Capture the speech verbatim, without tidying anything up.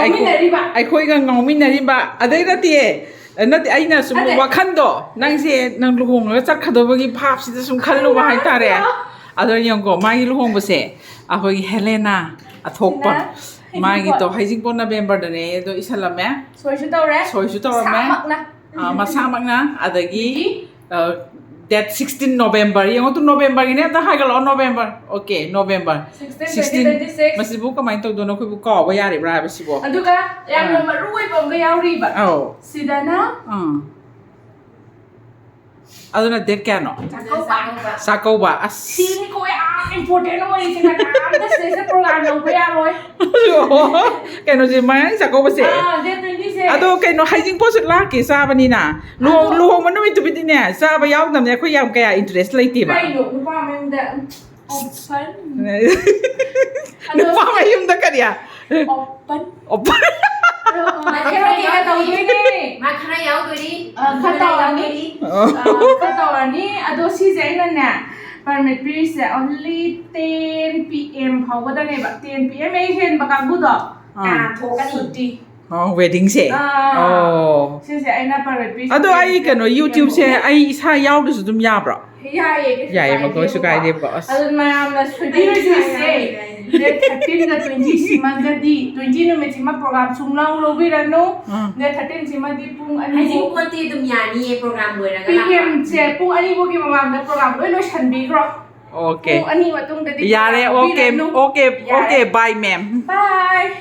ꯉꯥꯎꯃꯤꯟꯅꯔꯤꯕ꯫ ꯑꯩꯈꯣꯏꯒ ꯉꯥꯎꯃꯤꯟꯅꯔꯤꯕ꯫ ꯑꯗꯩ ꯅꯠꯇꯦ, ꯅꯠꯇꯦ, ꯑꯩꯅ ꯁꯨꯝ ꯅꯠꯇꯦ꯫ ꯋꯥꯈꯟꯗꯣ, ꯅꯪꯁꯦ ꯅꯪ ꯂꯨꯍꯣꯡꯉꯒ ꯆꯠꯀꯗꯕꯒꯤ ꯚꯥꯞꯁꯤꯗ ꯁꯨꯝ ꯈꯜꯂꯨꯕ ꯍꯥꯏꯇꯥꯔꯦ꯫ ꯑꯗꯣ ꯌꯦꯡꯉꯣ, ꯃꯥꯒꯤ ꯂꯨꯍꯣꯡꯕꯁꯦ ꯑꯩꯈꯣꯏꯒꯤ ꯍꯦꯂꯦꯅꯥ ꯑꯊꯣꯛꯄ꯫ ꯁꯤꯅ ꯍꯩꯖꯤꯡꯄꯣꯠ꯫ ꯃꯥꯒꯤꯗꯣ ꯍꯩꯖꯤꯡꯄꯣꯠ ꯅꯕꯦꯝꯕꯔꯗꯅꯦ ꯑꯗꯣ ꯏꯁꯜꯂꯝꯃꯦ꯫ ꯁꯣꯏꯁꯨ ꯇꯧꯔꯦ꯫ ꯁꯣꯏꯁꯨ ꯇꯧꯔꯝꯃꯦ꯫ ꯃꯁꯥꯃꯛꯅ꯫ ꯑꯥ, ꯃꯁꯥꯃꯛꯅ꯫ ꯑꯗꯒꯤ, ꯑꯗꯒꯤ? ꯑ, date sixteen November꯫ ꯌꯦꯡꯉꯣ ꯇꯨ, ꯅꯣꯕꯦꯝꯕꯔꯒꯤꯅꯦ, ꯑꯝꯇ ꯍꯥꯏꯒꯠꯂꯛꯑꯣ, November. Okay, November. Sixteen, sixteen꯫ Twenty twenty-six꯫ ꯃꯁꯤꯕꯨ ꯀꯃꯥꯏꯅ ꯇꯧꯗꯣꯏꯅꯣ? ꯑꯩꯈꯣꯏꯕꯨ ꯀꯥꯎꯕ ꯌꯥꯔꯤꯕ꯭ꯔꯥ ꯍꯥꯏꯕꯁꯤꯕꯣ? ꯑꯗꯨꯒ ꯌꯥꯝꯅ ꯑꯥ꯫ ꯃꯔꯨ ꯑꯣꯏꯕ ꯑꯃꯒ ꯌꯥꯎꯔꯤꯕ꯫ ꯑꯧ꯫ ꯁꯤꯗꯅ ꯑꯥ꯫ ꯑꯗꯨꯅ date ꯀꯌꯥꯅꯣ? ꯆꯥꯛꯀꯧꯕ꯫ ꯆꯥꯛꯀꯧꯕ꯫ ꯑꯁ꯫ ꯁꯤꯅꯤꯀꯣ ꯌꯥꯝ important ꯑꯣꯏꯔꯤꯁꯦ, ꯀꯅꯥꯝꯇ ꯁꯤꯗꯩꯁꯤꯗ program ꯂꯧꯕ ꯌꯥꯔꯣꯏ꯫ ꯑꯣ, ꯀꯩꯅꯣꯁꯦ, ꯃꯌꯥꯡ ꯆꯥꯛꯀꯧꯕꯁꯦ꯫ ꯑꯥ, date twenty-six꯫ ꯑꯗꯣ ꯀꯩꯅꯣ, ꯍꯩꯖꯤꯡꯄꯣꯠꯁꯨ ꯂꯥꯛꯀꯦ ꯆꯥꯕꯅꯤꯅ꯫ ꯂꯨꯍꯣꯡ-, ꯑꯗꯣ ꯂꯨꯍꯣꯡꯕ ꯅꯨꯃꯤꯠꯇꯨꯕꯨꯗꯤꯅꯦ, ꯆꯥꯕ ꯌꯥꯎꯗꯕꯅꯦ, ꯑꯩꯈꯣꯏ ꯌꯥꯝ ꯀꯌꯥ interest ꯂꯩꯇꯦꯕ꯫ ꯀꯩꯅꯣ, ꯅꯨꯄꯥ ꯃꯌꯨꯝꯗ open꯫ ꯑꯗꯣ ꯅꯨꯄꯥ ꯃꯌꯨꯝꯗ ꯀꯔꯤ? Open꯫ Open꯫ ꯑꯗꯣ, ꯑ, ꯃꯥ ꯈꯔ karaoke ꯒ ꯌꯥꯎꯗꯣꯔꯤ꯫ ꯇꯧꯗꯣꯏꯅꯦ꯫ ꯃꯥ ꯈꯔ ꯌꯥꯎꯗꯣꯔꯤ꯫ ꯑ, ꯈꯔ ꯇꯧꯔꯅꯤ꯫ ꯌꯥꯎꯗꯣꯔꯤ꯫ ꯑ, ꯈꯔ ꯇꯧꯔꯅꯤ꯫ ꯑꯗꯣ ꯁꯤꯁꯦ ꯑꯩꯅꯅꯦ, permit ꯄꯤꯔꯤꯁꯦ only ten P M ꯐꯥꯎꯕꯗꯅꯦꯕ꯫ Ten P M ꯍꯦꯛ ꯍꯦꯟꯕ ꯀꯥꯡꯕꯨꯗꯣ, ꯑꯥ꯫ ꯑꯥ, ꯊꯣꯛꯀꯅꯤ꯫ ꯁꯨꯇꯤ꯫ ꯑꯣ, wedding ꯁꯦ? ꯑꯥ꯫ ꯑꯣ꯫ ꯁꯤꯁꯦ ꯑꯩꯅ permit ꯄꯤꯔꯤꯁꯦ ꯑꯗꯣ ꯑꯩ ten ꯀꯩꯅꯣ, P M YouTube ꯁꯦ ꯐꯥꯎꯕ꯫ ꯑꯩ ꯏꯁꯥ ꯌꯥꯎꯗ꯭ꯔꯁꯨ ꯑꯗꯨꯝ ꯌꯥꯕ꯭ꯔꯣ? ꯌꯥꯏꯌꯦ, ꯀꯩꯁꯨ ꯌꯥꯏꯌꯦꯕꯀꯣ, ꯀꯥꯏꯗꯦꯕꯀꯣ꯫ ꯀꯩꯁꯨ ꯀꯥꯏꯗꯦꯕꯀꯣ꯫ ꯑꯁ꯫ ꯑꯗꯨ ꯃꯌꯥꯝꯅ ꯁꯣꯏꯕꯤꯔꯣꯏꯗꯣꯏꯁꯦ, date thirteen ꯒ twenty ꯁꯤꯃꯒꯗꯤ, twenty ꯅꯨꯃꯤꯠꯁꯤꯃ program ꯁꯨꯡꯂꯧ ꯂꯧꯕꯤꯔꯅꯨ꯫ ꯎꯝ꯫ Date thirteen ꯁꯤꯃꯗꯤ ꯄꯨꯡ ꯑꯅꯤ ꯍꯩꯖꯤꯡꯄꯣꯠꯇꯤ ꯑꯗꯨꯝ ꯌꯥꯅꯤꯌꯦ, program ꯂꯣꯏꯔꯒ ꯂꯥꯛꯄ꯫ P M ꯁꯦ ꯄꯨꯡ ꯑꯅꯤ ꯐꯥꯎꯒꯤ ꯃꯃꯥꯡꯗ program ꯂꯣꯏ ꯂꯣꯏꯁꯟꯕꯤꯈ꯭ꯔꯣ꯫ Okay꯫ ꯄꯨꯡ ꯑꯅꯤ ꯃꯇꯨꯡꯗꯗꯤ ꯌꯥꯔꯦ, program okay, ꯂꯧꯕꯤꯔꯅꯨ꯫ Okay, ꯌꯥꯔꯦ꯫ Okay, bye, ma'am꯫ Bye꯫